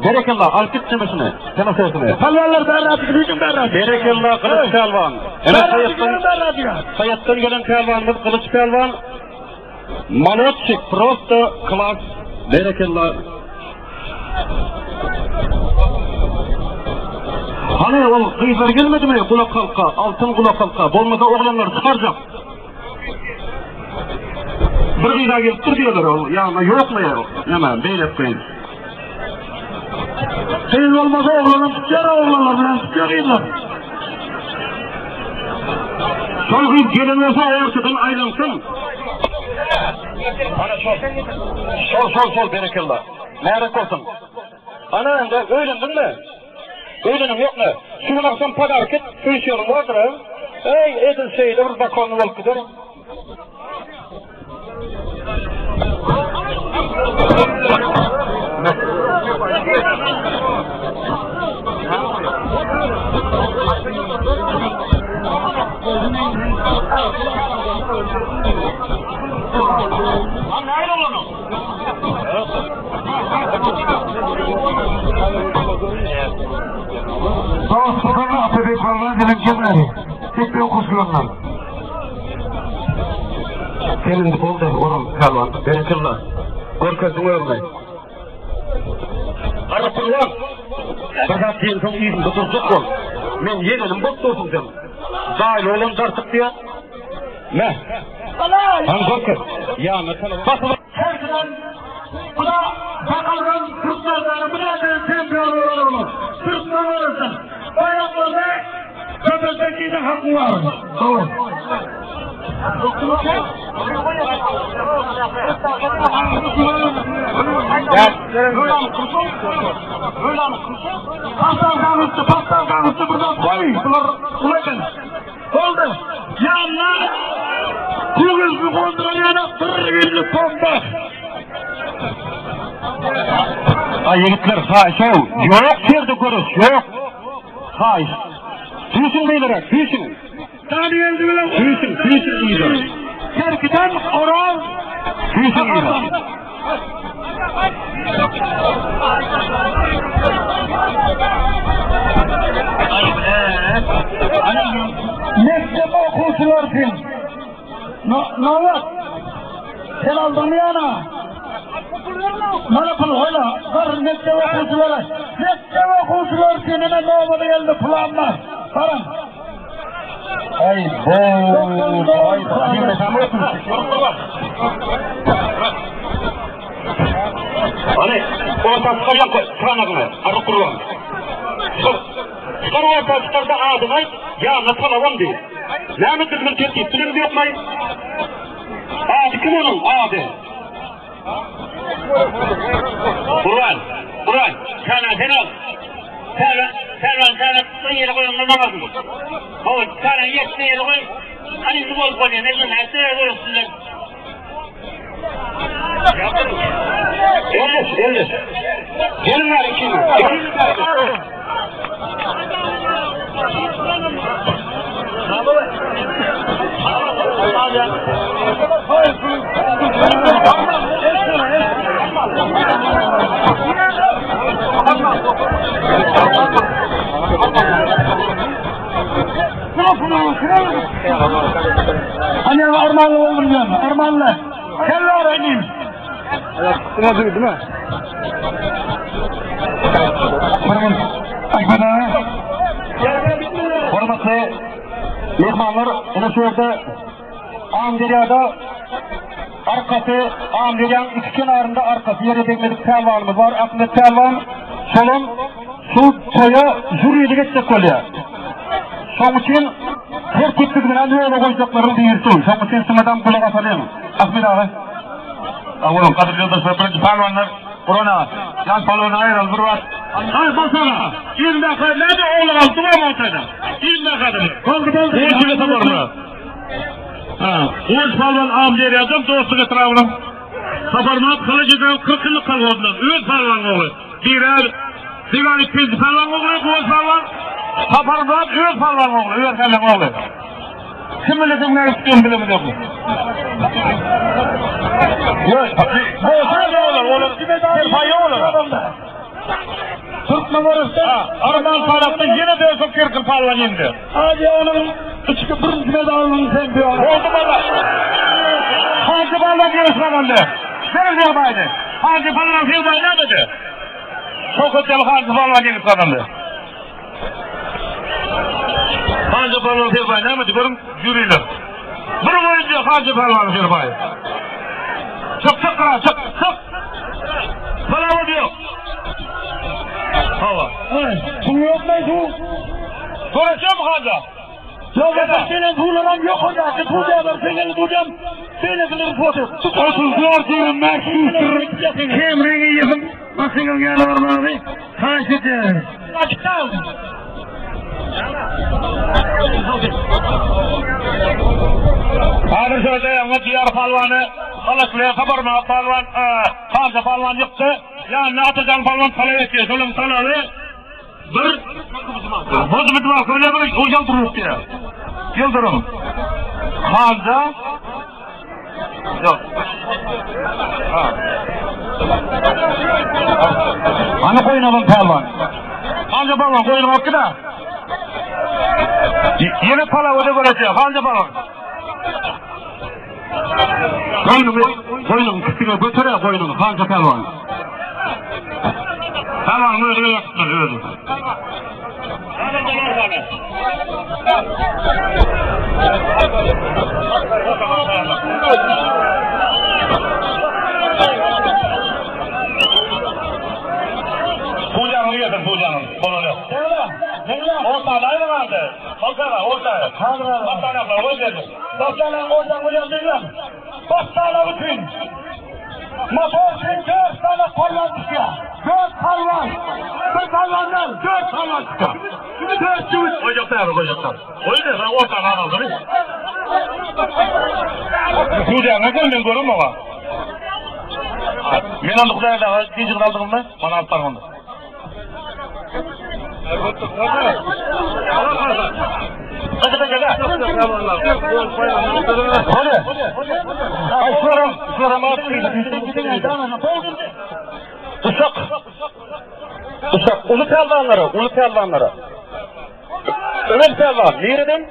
Berekella, alyp git çemeşini, kilo sosuny. Palwanlar bärräk, güýjüň bärräk. Berekella Gylyç pälwan. Ene Saýatdan gelen pälwanymyz Gylyç pälwan. Molodçik, prosto klass, berekella. Hany ol gyzlar gelmedimi gulak halka, altyn gulak halka, bolmasa oglanlar çykarjak. Bir gyza gelipdir diýerler ol, ýa ýokmy näme, beýle gyz. Gyz bolmasa oglanam tutýar, oglanlar bilen tutýar gyzlar. Şol gyz gelen bolsa ortadan aýlansyn. Ana şol. Şol şol şol berekella. Märek bolsun. Ana indi öýlendiňmi? Öýleniň ýokmy? Şu gün agşam podarok et, söýüşýäniň bardyr a? Eý, edil şeýle bir zakonny bolup gider. Dostlar, Atabek Palwan bilen gelmedi. Tek ben goşulanlar. Sen indi boldy, Oraz pälwan. Berekella. Görkezdiň özüňi. Gara pälwan. Bir zat diýensoň yzynda durjak bol. Men ýegenim bolup dursuň sen. Daýly oglan dartyk diýýär. Me. Hany görkez. Ýanyna talap. Basyp. Herkiden buna bakalım Türkmenlerin bu da çempion olalım. Türkmen olursun. Bayrakları köpeltmekte hakkı var. Doğru. Pastan üstü, pastan üstü buradan koy. Bular ulaşın. Oldu. Yanına Kuguz gondurayana bir günlük pompa. Ay ýigitler, haýyş ow. Ýok ýerde görüş, ýok. Haýyş. Süýşüň beýlere, süýşüň. Daniel bilen Süýşüň, süýşüň yza. Kerkiden Oral Süýşüň yza. Mektep okuwçylar üçin. Nowat. Sen aldyňmy ýana? Mana pul goýla. Bar mektep okuwçylary. Mektep okuwçylary üçin ene nowada geldi pul alma. Baryň. Ay bo, ay Hany, orta çykarýan çanagyny, arryk gurban. Çykar. Çykar orta çykarda adyňy aýt, ýanyna talaban diý. Näme düzgün tertip bileňiz ýokmaý? Ady kim onuň, ady? Gurban, Gurban, çanagy sen al. Çana, çanagy, çana bir ýere goýaňda maňa dur. Hol, çanagy ýetde ýere goý. Hany indi bolup bolýar, men nätse görüpsiňler. Elleş, elleş. Gelin bari ikiniz. İkiniz bari. Hani armanlı oldum diyorum. Armanlı. Kelle öğreneyim. Hormatly mehmanlar, ine şu ýerde Amderýada arkasy Amderýanyň iki kenarynda arkasy ýere degmedik pälwanymyz bar, Ahmet pälwan. Şolam şu toýa žurilik etjek bolýar. Şoň üçin tertip düzgüne ýola goýjaklaryň birisi. Şoň üçin şuňadam gulak asalyň. Ahmet aga. Oglum, gadyrly ýoldaşlar, birinji pälwanlar Gurban aga. Ýan palwan aýraly bir wagt. Haý, bolsana. Ilde näde ogly galdy bu ortada. Ilde gadyr. Boldy, boldy. Guwanç ile saparmyrat. Ha, Guwanç palwan Amderýadan dostluk etrabynyň Saparmyrat Gylyç etraby 40 ýyllyk kolhozyndan öz palwan ogly. Biri Diwan ikinji palwan ogly Guwanç palwan. Saparmyrat öz palwan ogly, öz palwan ogly. Kim bilesin näme tutýan bilemez ýok. Ýok, bolsa olar, olar serpaý ýok olara. Türkmen orası. Arman tarapda ýene döşek kirkil palwan ýeňdi. Aziýanyň içki birinji medalynyň çempiony. Boldy bala. Hajy palwan ýeňiş gazandy. Beriň serpaýyny. Hajy palwan serpaý nämedi? Şowkat ýaly Hajy palwan ýeňiş gazandy. Hajy palwan serpaý nämedi? Görüň, ýüriler. Bir boýunça Hajy palwan serpaý. Çyk, çyk, gara, çyk, çyk. Salawat ýok. Hawa. Suw ýok mu suw? Görüşem Hajy. Ýok, ben suwlaram ýok onda. Suw diýýär, sen suw diýýär. Beýlekileri suw. 34 25 Kemriňi ýygyp, başyňyň ýaly barmagy haýyş edýärin. Häzir şöyle ýaňy diýar palwany Halakly Saparmyrat palwan, Hamza palwan ýykdy. Ýanyna Atajan palwan talap etdi. Şonuň talaby bir Bozumut bile bir o ýyldyrym diýär. Ýyldyrym. Hamza Ýok. Ha. Hany goýun alan pälwan? Hamza palwan goýun alyp gida. Ýene palawa da görüşýär. Hamza palwan. Boýnuňy, boýnuňy üstüňe göter-ä boýnuňy, Hanja pälwan. Pälwanyň özi gelýär tutmaly özi. Pujaňyzy getir, pujaňyzy. Bolany ýok. Ortada aýry galdy. Ortada, ortada. Basdanaklar goý geldi. Basdanak ortaň bolýan diňläň. Basdanak üçin motor üçin dört sany palwan çykýar. Dört palwan. Bir palwandan dört palwan çykýar. Dört jübüt. Goýjak däl, goýjak däl. Goý de, sen ortaňa galdyry. Pujaňa gel, men görem oňa. Men onda Hudaýa daga gijik galdygymda, mana alyp baryň onda. Uşak. Uşak uly pälwanlara, uly pälwanlara. Öwez pälwan nireden?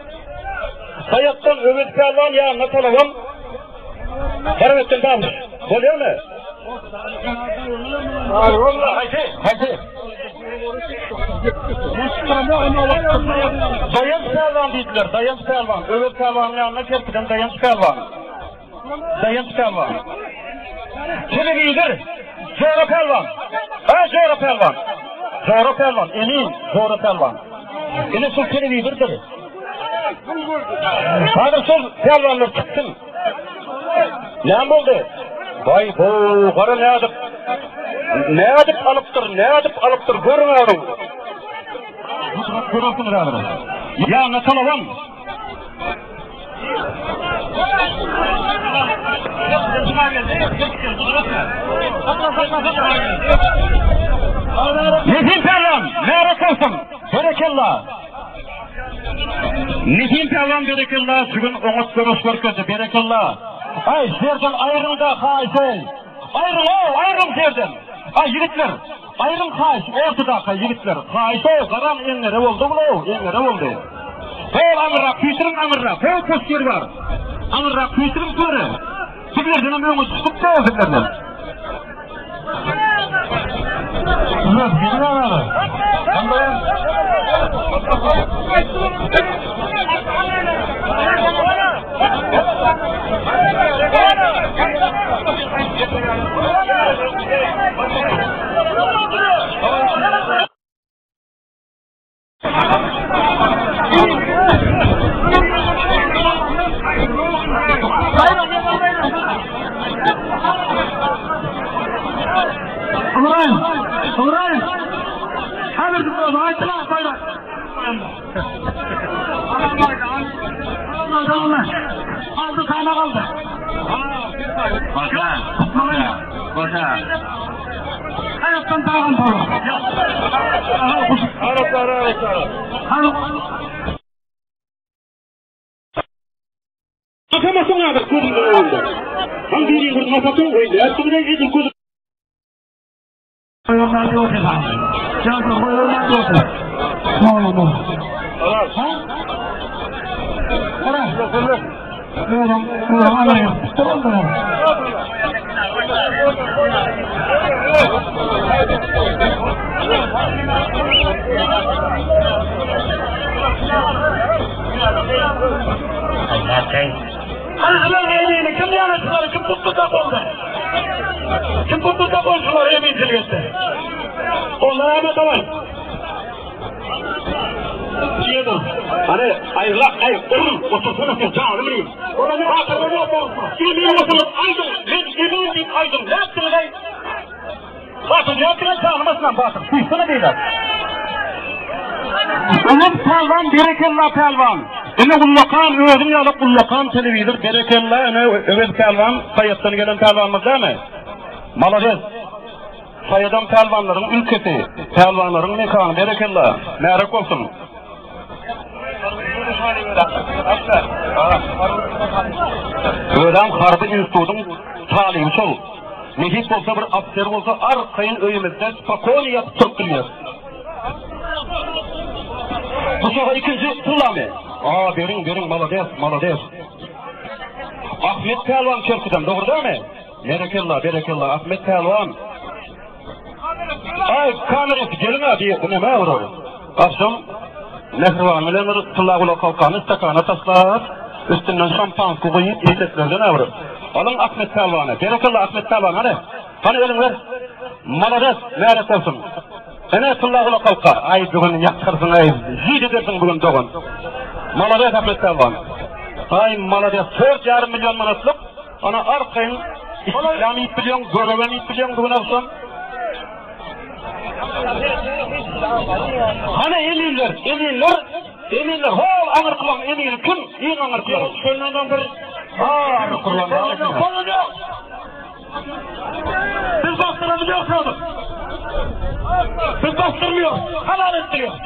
Saýatdan Öwez pälwan ýanyna talaban Garabekden Damyş. Bolýarmy? Haýsy? Haýsy? Daýanç pälwan diýdiler. Daýanç pälwan. Öwez pälwanyň ýanyna kerpiden Daýanç pälwan. Daýanç pälwan. Telewizor. Jora pälwan. Ha, Jora pälwan. Jora pälwan, emin, Jora pälwan. Ine şul telewizordyr. Häzir şol pälwanlar çyksyn. Näme boldy? Baý bo, gara nädip? Nädip alypdyr, nädip alypdyr, görüň äri. Görürsüňiz häzir. Ýanyna talaban. Nesim pälwan, märek bolsun. Berekella. Nesim pälwan berekella, şu gün oňat göreş görkezdi, berekella. Aý, şerden aýryň-da, haýsy. Aýryň-ow, aýryň şerden. Aý, ýigitler, aýryň haýyş, ortadaky ýigitler. Haýyş-ow, garaň eňňere boldy bul-ow, eňňere boldy. Hol aňyrrak, süýşüriň aňyrrak, hol pes ýer bar. Aňyrrak süýşüriň töre. Sizlerdenem öňe çykyp-da sizlerden. Ybraýym, Ybraýym. Häzir aýtdylar, baýrak. Aldy sana galdy. Başa, başa. Hayattan tağın tağın. Araplar, araplar. Atamasyň häzir gözüň öňünde. Han biri bir atasyn goý, nätdi bilen edil göz Hany kim ýana çykary, kim tutdy-da boldy? Kim tutdy-da bolşulary eminçilik etdi? Onlar Ahmet alan. Hany, aýrylak, aý, urun, otursana sen, janym bilen. Emin oturyp aýdyň, men emin diýip aýdyň, nätdiňiz aý? Batyr, nätdiňiz janym başyndan, Batyr, süýşsene beýle. Oňat pälwan, berekella pälwan. Ine ullakan, özüň ýaly ullakan telewizor, berekella, ine Öwez pälwan, Saýatdan gelen pälwanymyz dälmi? Malades. Saýadam pälwanlaryň ülkesi, pälwanlaryň mekany, berekella, märek bolsun. Özem harby institutyň talyby şol. Nesip bolsa bir ofiser bolsa arkaýyn öýümizde spokojny ýatyp turup bilýäs. Bu şoga ikinji tyllamy? A, beriň, beriň, malades, malades. Ahmet pälwan Kerkiden, dogry dälmi? Berekella, berekella, Ahmet pälwan. Aý, kamerasy geliň-ä diýip, bu näme olar? Agşam Mähriban bilen bir tylla gulak halkany stakana taşlap, üstünden şampanski guýup, eşeklerden-ä bir. Alyň Ahmet pälwany. Berekella, Ahmet pälwan, hany. Hany eliňi ber. Malades, märek bolsun. Ene tylla gulak halka. Aý, bu gün ýatyrsyň-aý, jüýt edersiň bu gün dogan. Malades, Ahmet pälwan. Aý, malades, 4,5 million manatlyk Ana arkaýyn islam iýip bilýäň, göregem iýip bilýäň bu gün agşam. Hany eminler, eminler, eminler, hol aňyrkylaryň emini kim? Iň aňyrkylaryň. Şondan bir Aa, Kurban. Biz basdyrabiliyoruz. Biz bastırmıyoruz. Halal ettiriyoruz.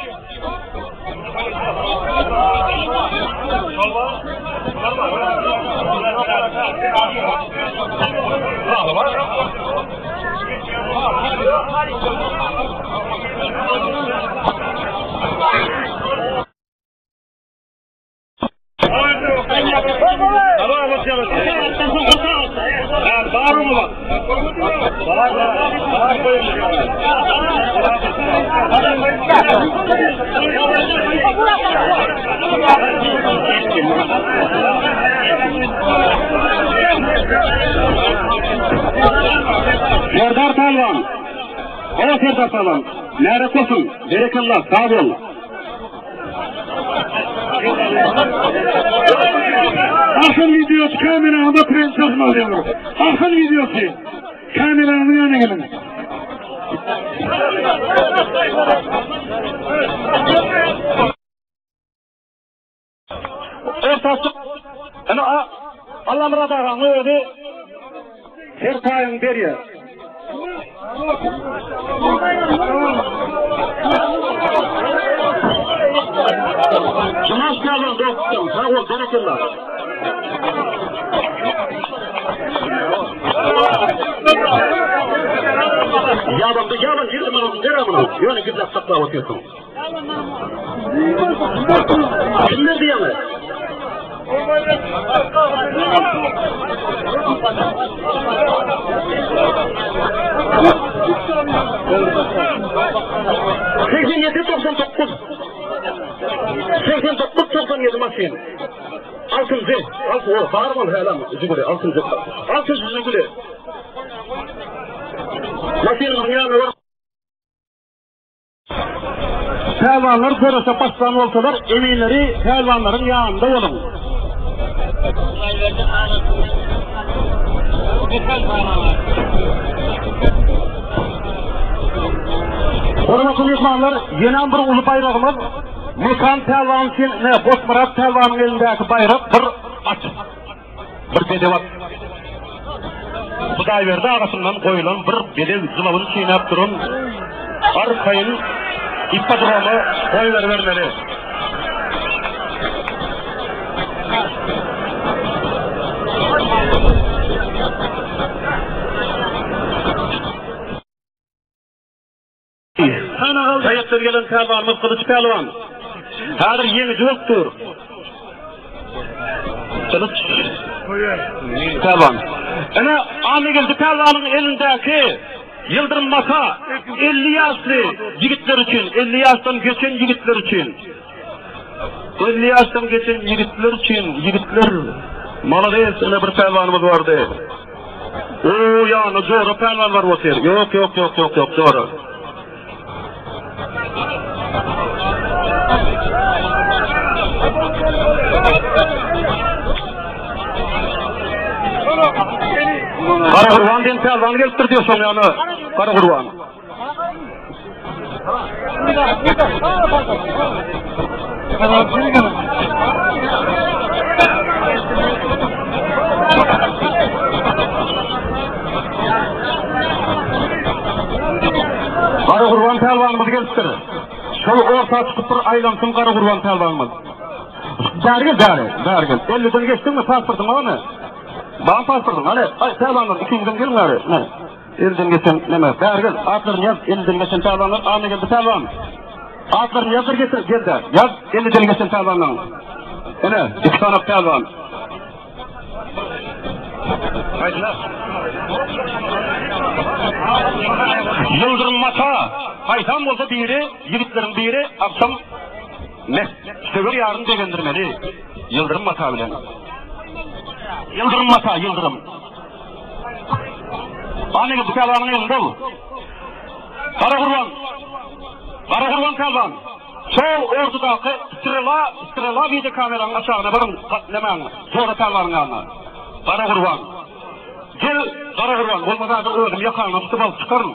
Serdar Pälwan. Hawa Serdar Pälwan. Märek bolsun. Berekella, sag bol. Ahal videosy kamerada prent satyn alýar. Ahal videosy. Kameranyň ýanyna geliň. Orta çyk. Ene Allamyrat agaň özi her taýyň berýär. Jumaş pälwan dostum, sag bol, berekella. Ýalandy, ýalan ýigit muny ber muny. Ýöne gizläp saklap otyrsyň. Kim berdi ýaňy? 87 99 89 97 maşyn. Altynjy, altyn, o, bar bol hälam, Jiguli, altynjy. Altynjy Jiguli. Maşynyň ýanyna bar. Pälwanlar göreşe başlan bolsalar, eminleri pälwanlaryň ýanynda boluň. Hormatly myhmanlar, ýene bir uly baýragymyz Mekan pälwan üçin, ne, Goçmyrat pälwanyň elindäki baýrak bir at. Bir bedew at. Hudaýberdi agasyndan goýlan bir bedew jylawyny çeýnäp duran arkaýyn ippodroma goýberibermeli. Saýatdan gelen pälwanymyz Gylyç pälwan. Häzir ýeňiji bolup dur. Gylyç pälwan. Ine, Annageldi pälwanyň elindäki ýyldyrym mata 50 ýaşly ýigitler üçin, 50 ýaşdan geçen ýigitler üçin. 50 ýaşdan geçen ýigitler üçin, ýigitler malades, ine bir pälwanymyz bardy. O ýanyna Jora pälwan baryp otyr. Ýok, ýok, ýok, ýok, ýok, Jora. Gara Gurban diýen pälwan gelipdir diýip şoň ýanyna. Gara Gurban. Gara Gurban pälwanymyz gelipdir. Şol orta çykyp bir aýlansyn Gara Gurban pälwanymyz. Bäri gel, bäri, bäri gel. 50-den geçdiňmi, pasportyň barmy? Bar pasportyň, hany, aý, pälwanlar, ikiňizem geliň bäri. Ine. Elden geçen neme, bäri gel, atlaryny ýaz, elden geçen pälwanlar, Annageldi pälwan. Atlaryny ýazdyr getir, gel-de, ýaz, elden geçen pälwanlaryň. Ine, iki sany pälwan. Ýyldyrym mata, haýsam bolsa biri, ýigitleriň biri agşam meh, söwer ýaryny begendirmeli. Ýyldyrym mata bilen. Ýyldyrym mata, ýyldyrym. Anegildi pälwanyň elinde ol. Garagurban. Garagurban pälwan. Şol ortadaky strela, strela wideokameranyň aşagyna baryň, nämäň, Jora pälwanyň ýanyna. Garagurban. Gel, Garagurban, bolmasa häzir özüm ýakaňdan tutup alyp çykaryn.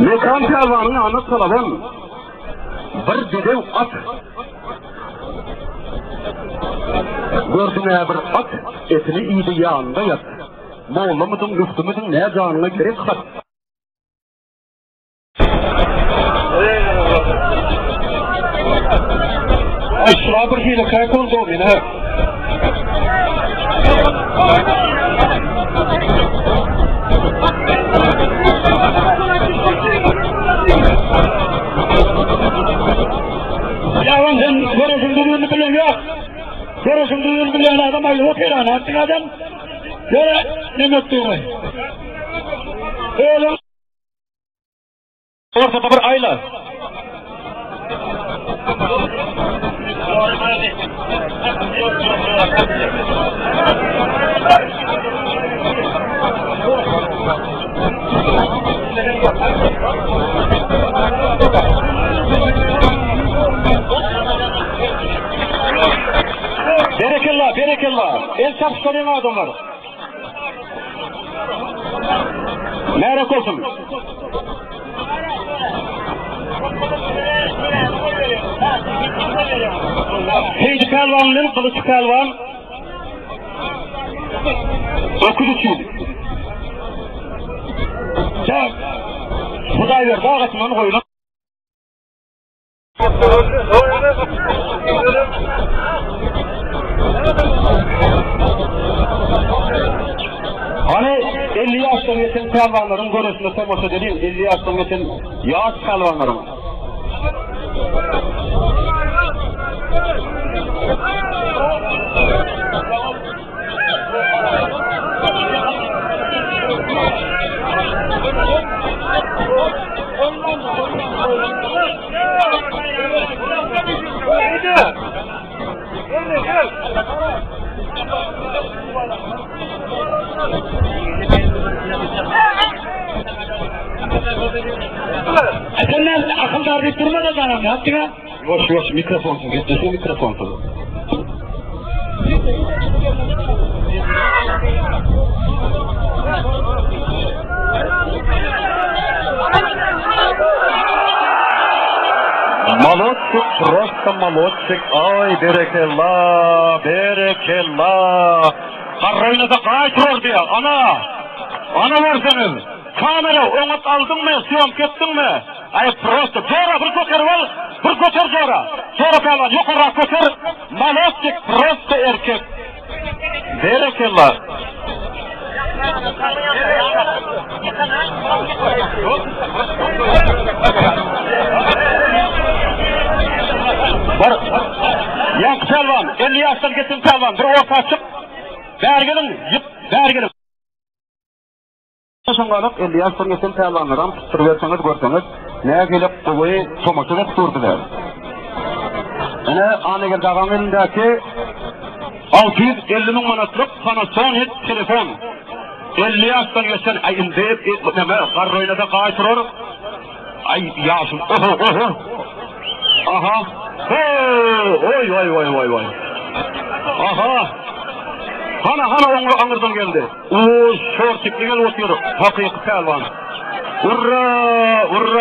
Mekan pälwanyň ýanyna talaban bir bedew at. Gördüň-ä bir at, etini iýdi ýanynda ýat. Mollamydyň, müftümidiň, nä janyňa gerek hat. Aý şula bir hili kräk boldy o meni. Ýalan sen göreşiň düzgünini bilen ýok. Göreşiň düzgünini bilýän adam aýdyp otyr ana, atdyň adam. Ýöne neme etdiňi? Oğlum Ortada bir aýla. Berekella, berekella. El çarpyşdyryň adamlar. Märek olsun. Seýdi pälwan bilen Gylyç pälwan öküz üçin. Ýa Hudaýberdi agasyndan goýlan. Hany 50 ýaşdan geçen pälwanlaryň göreşine tomaşa edeliň, 50 ýaşdan geçen ýaş pälwanlaryň. Senden akyldar diýip durma-da janam, ýatdyň-a? Ýuwaş ýuwaş mikrofonsyz gepleşiň mikrofonsyz. Molodçik prosta molodçik aý berekella berekella Garry oýnasa gaý turar diýä ana ana görseňiz kamera oňat aldyňmy sýomka etdiňmi aý prosta jora bir göterip al bir göter jora jora pälwan ýokarrak göter molodçik prosta erkek Berekella. Bir Ýaňky pälwan, 50 ýaşdan geçen pälwan, bir orta çyk. Bäri geliň, ýyk, bäri geliň. Şoň galyp 50 ýaşdan geçen pälwanlaram tutduryberseňiz görseňiz nähili gowy tomaşa berip dur bize. Ine Annageldi agaň elindäki 650 müň manatlyk Panasonic telefon. 50 ýaşdan geçen aý indi näme garry oýnasa gaý turar. Aý ýaşym oho oho. Aha. Oý oý oý oý oý. Aha. Hana hana oňly aňyrdan geldi. Oý, şortikli gelip otyr, hakyky pälwan. Urra, urra!